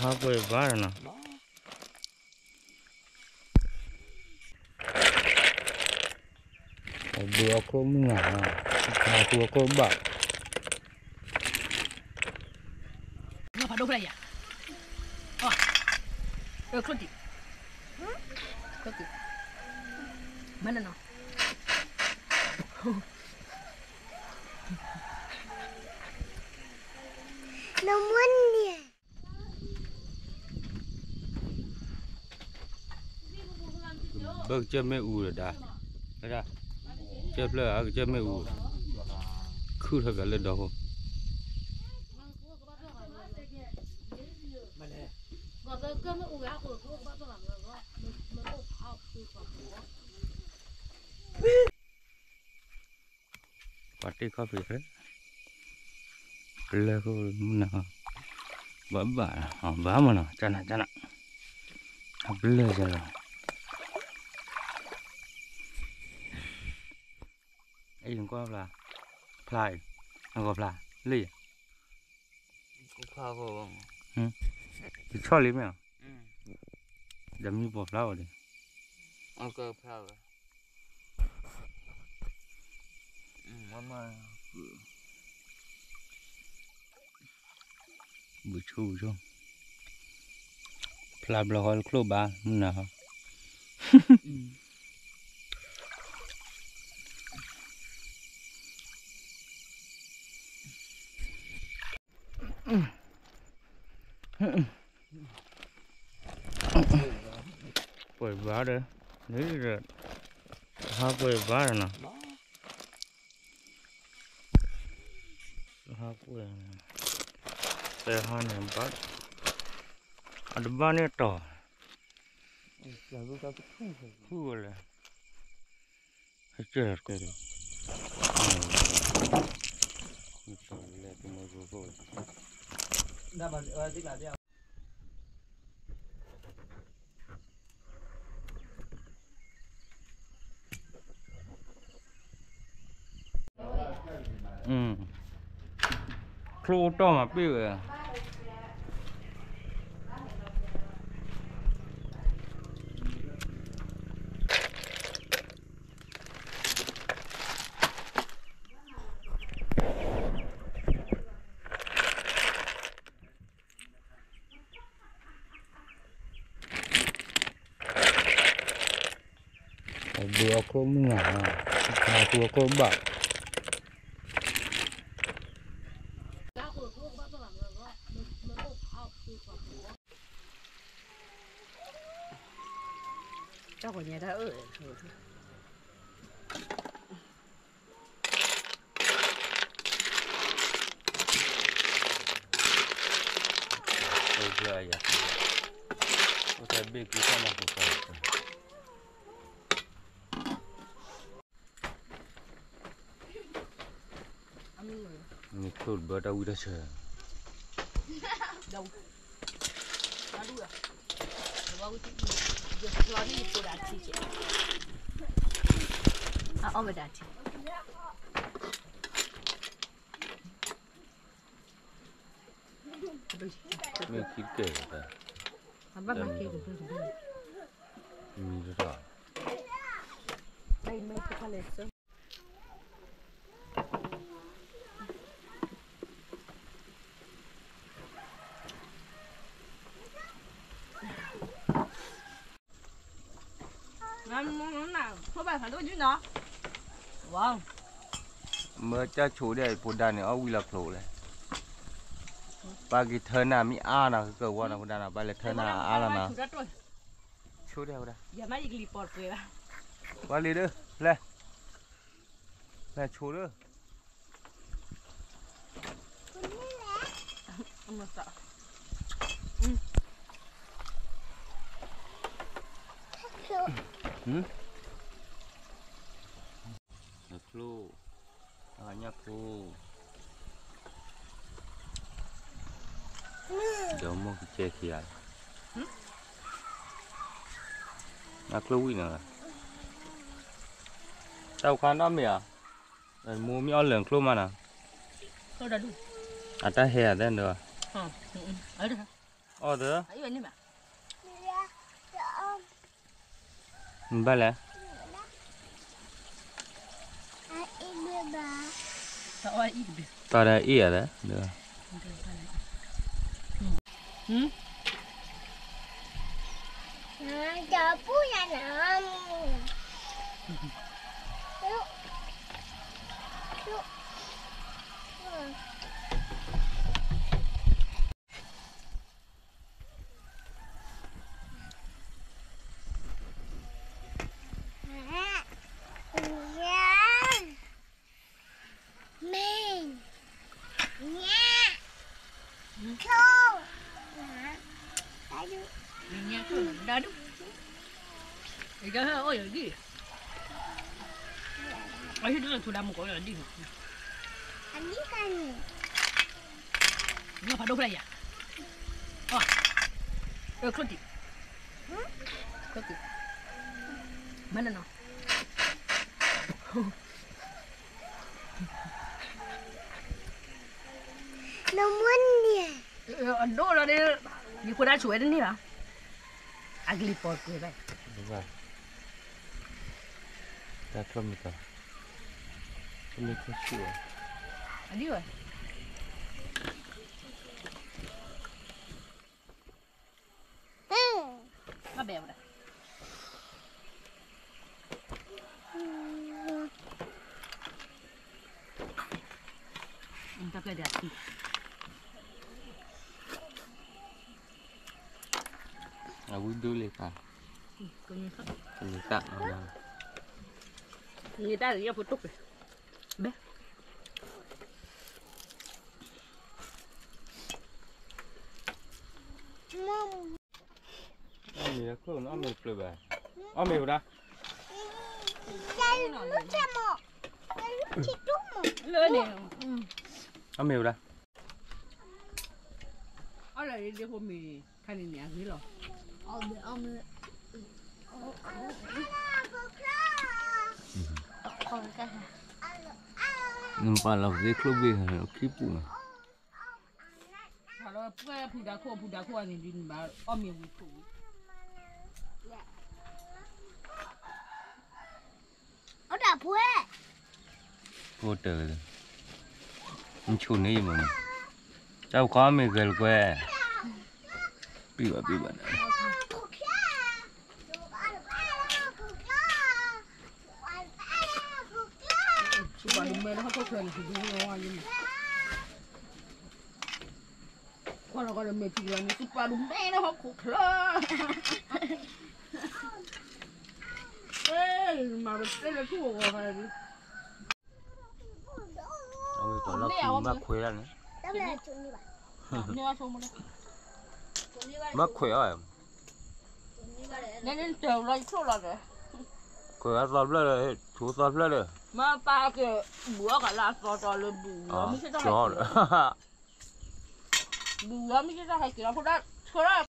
ဟးပှဲၤဘၣ်နီၤ, အဘုအခိၣ်မုၢ်နၤ, ဟးပှဲၤအခိၣ်ဘၣ်, ဖးဒိၣ်ဖဲယၤ, အ, ချီၣ်တံၢ်, ချီၣ်တံၢ်, မနနီၤ နမ့ၢ်န့ၣ် ဘၣ်ကစၢၢ်မ့ၣ်အူဒီးဒၣ်, ကစၢၢ်ဖျၢၣ်အကစၢၢ်မ့ၣ်အူ, ခုၣ်ထီၣ်ကလၢဒီဖိ ပှၤတ့ခီၣ်ဖံး, ပလၢၢ်ခိၣ်မုၢ်နၤ, ဘၣ်ဘၣ်, ဘၣ်မနီၤ, ကနၣ်ကနၣ်, အပလၢၢ်ယလီၤ, အံၤနကွၢ်ဖျါ, ဖျါအံၤ, နဂီၤဖျါ, လၢယၤ ယဆီၣ်လံမ့ၢ်ဧါ, ဒီးမံပိာ်ဖျါအီၤဒီး, ဘုဆိၣ်ဘုဆိၣ်, ဖျါဘျီဃီတချို့ဘၣ် မုၢ်နၤဃီ ပှဲၤဘၣ်ဒီး, န့ၣ်ဒီး, ဟးပှဲၤဘၣ်ဒီးနီၤ, ဟးပှဲၤ, တဲဟါန့ၣ်ဘၣ်, အတဘၣ်န့ၣ်တီၤ, ဖုၣ်ဝဲလဲၣ် ဟဲကဲၢ်တကဲၢ်ဒီး, မ့ၢ်လဲၤတမုၢ်ရိၤရိၤ, ချိၣ်အိၣ်တီၢ်မးပ့ၢ်ဝဲ အဘုအခိၣ်မုၢ်နၤ, ဟးပှဲၤအခိၣ်ဘၣ်, တၢ်ပှၤညါတၢ်အၢၣ် အိၣ်ဖျါယၤ, အိၣ်တၢ်ဘ့ၣ်ကံထီၣ်မၤကိးကီး, မ့ၢ်ချိၣ်တဘၢတၢ်ဝံၣ်တၢ်ဆၢ, အီၣ်ဝဲဒၣ်ထံ, မ့ၢ်ခံကဲၢ်, အဘၣ်မၤကဲၢ်, မံၤတထီၣ်, ဘၣ်မၤကဲၢ် မ့ၢ်ကၢ်ဆိးဒဲးဖိဒါန့ၣ် အီၣ်ဝံၤလီၤချိးလဲၣ်, ပၢ်က့ၤထၢနၤမ့ၢ်အါနီၤ ကကၢၢ်ဝီနီၤ ဖိဒါနီၤ ပၢ်လဲၤထၢနၤအါလီၤနီၤ, ဆိးဒဲးဖိဒါ, ပၢ်လံဒၢ, လဲၤ, လဲၤဆိးဒၢ နချိၣ်, အညၣ်ဖိ, ဒီးမိၢ်ကစဲခံဂၤ, နချိၣ်ဝံၣ်နီၤ, တၢ်အိၣ်ခါနီတမံၤဧါ, မိၢ်မ့ၢ်အီၣ်လၢနချိၣ်မးနီၤ, အတၢ်ဟဲအသဲဒီး, အီၣ်သၢ ဘၣ်လဲၣ်, တၢ်အံၣ်အသး, အံၤဒၣ်ဟဲအိၣ်ယဒံၣ်, အဟံၣ်ဒၣ်ထူဒါမူကိးယဒံၣ်, အနံၣ်ကါန့ၣ်, မ့ၢ်ဖးဒိၣ်ဖဲလဲၣ်ယၤ, အီ, ချိၣ်တံၢ်, ချိၣ်တံၢ်, မ့ၢ်နနီၤ နမ့ၢ်န့ၣ်, အဒိၣ်လီၤဒီး, ယဖိဒၣ်ဆိးဝဲတန့ၢ်ဘၣ်, အကလံၤပီၤကွဲးဘၣ်, တၢ်ချီၣ်မ့ၢ်တၢ်, တမ့ၢ်ချီၣ်ဆူၣ်, အဒံၣ်ဝဲ ဘၣ်ဘဲဝဲဒၣ်, တၢ်ပျဲၢ်ဒၣ်, အဝံဒိၣ်လံပၢ်, ကတၢ်, ကတၢ်ယဖိတိၢ်ပဲ, ဘဲ အီၣ်မ့ၤလၢကျိၣ်န့ၣ် အီၣ်မ့ၤတဖျၢၣ်ဘၣ်, အီၣ်မ့ၤဝဲဒၣ်, အီၣ်မ့ၤဝဲဒၣ်, အီၣ်လၢဒ့ဖိမ့ၤခါန့ၣ်န့ၣ် အဂ့ၤလီၤ, နပာ်လီၤသ့ချိၣ်ဘ့ၣ် ခံပူၤန့ၣ် ဖုဒါခိၣ်ဖုဒါခိၣ်န့ၣ်ဒ်န့ၣ်ဘၣ် အီၣ်မ့ၤဝံၤခိၣ်ဝံၤ, အိၣ်တၢ်ဖှဲ, အိၣ်တၢ်, နဆိၣ်န့ၢ်ယမ့ၢ်, တၢ်ပခီအီၣ်မ့ၤဂဲၤလိာ်ကွဲ, ပံဘၣ်ပံဘၣ်န့ၣ် ဆူပာ်ဒုးမဲလၢဟီၣ်ခိၣ်ချၢန့ၣ် ကွၢ်လီၤကီးဒီးမဲာ်ထံကလီၤန့ၣ် ဆူပာ်ဒုးမဲလၢဟီၣ်ခိၣ်ချၢ, မၤပတဲလၢထူၣ်ဂီၤဂီၤ, အဝဲပှၤလီၢ်ခံဘၣ်ခွဲးဒၣ်န့ၣ်, ဘၣ်ခွဲးအီၤ, နတလီၤဆိလီၤ, ခွဲးအသီဖျၢၣ်ဒီး ဆိသီဖျၢၣ်ဒီး, မ့ၢ်ပၢ်က့ၤ ဘူးအီၣ်ကလၢအသီတီလၢဘူးအီၤ မ့ၢ်ဆ့ၣ်ထီၣ်ဟဲက့ၤလီၤ, ဘူးအီၤမ့ၢ်ဆ့ၣ်ထီၣ်ဟဲက့ၤလီၤဖိဒၣ်ဆၢ